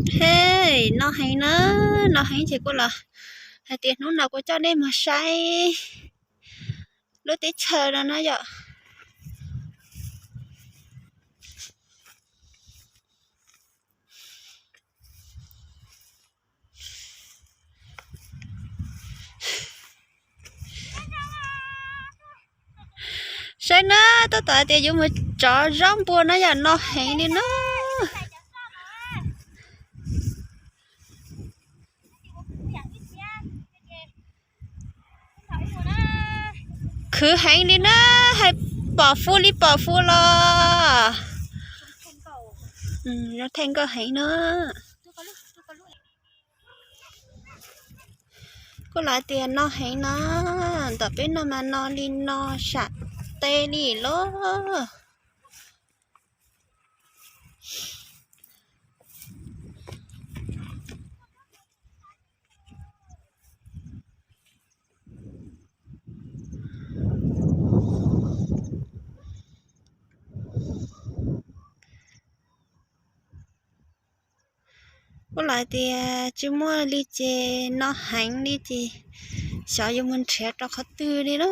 Hej, no heev na, no heev ces kuv los hais tias hnub no kuv coj nej mus saib lub teb chaws no na yom. Saib na, tab tom tias yuav mus tsov zaub npua no yom, no heev li na. Khwv heev li na, hais pom fu li pom fu los. Zoo theej nkauj heev na. Kuj lawv tias no heev na, ntawm peb no mas no li no sam teb li lawm. Kuj lawv tias tsis muaj li ces no heev li ces xyov yuav mus nrhiav rau qhov twg li na.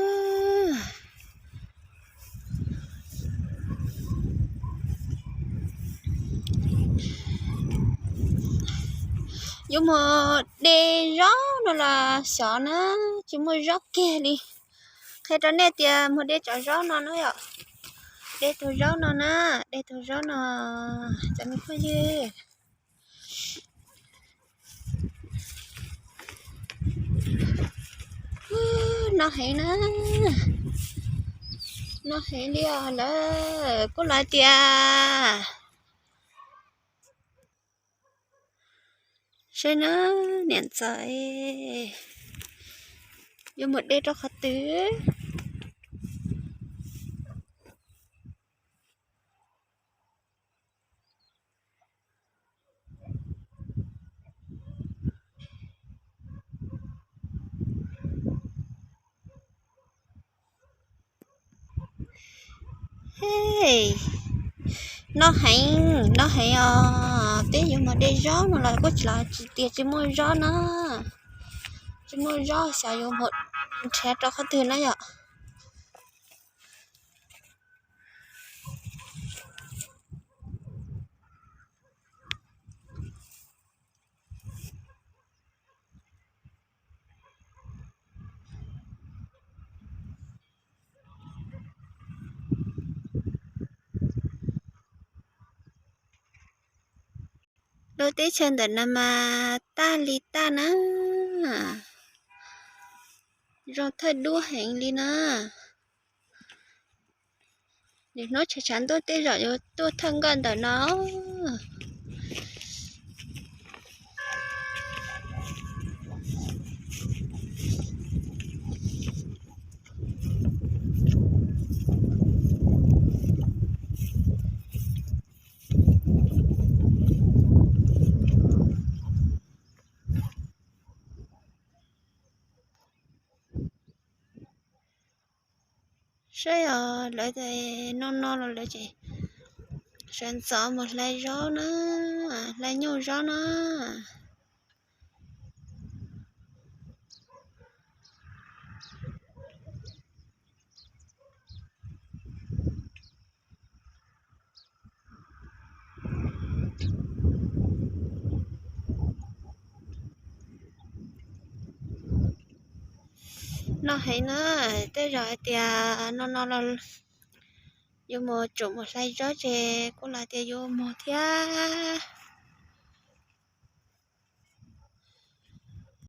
Yuav mus de zaub no los xyov na, tsis muaj zaub kiag li. Qhia rau nej tias mus de tsov zaub no na yom. De tus zaub no na, de tus zaub no, cov me phooj ywg. No heev na, no heev li os lawm, kuj lawv tias saib na, niam ntxawm, yuav mus de rau qhov twg. Hej, no heev, no heev os, peb yuav mus de zaub no los kuj tsis los tsis tias tsis muaj zaub na, tsis muaj zaub xyov yuav mus nrhiav rau qhov twg na yom. Lub teb chaws ntawm no mas tag li tag na, zoo thawj dub heev li na. Nim hnub tshav tshav ntuj tej zaum yuav tuaj thawj nkoj ntawm no. Saib os, lawv no no los lawv ces sawv ntxov mus hlais zaub na, hlais nyuj zaub na. No heev na, tej zaum hais tias no no los yuav mus tsum mus hlais zaub ces kuj los tias yuav mus thiab.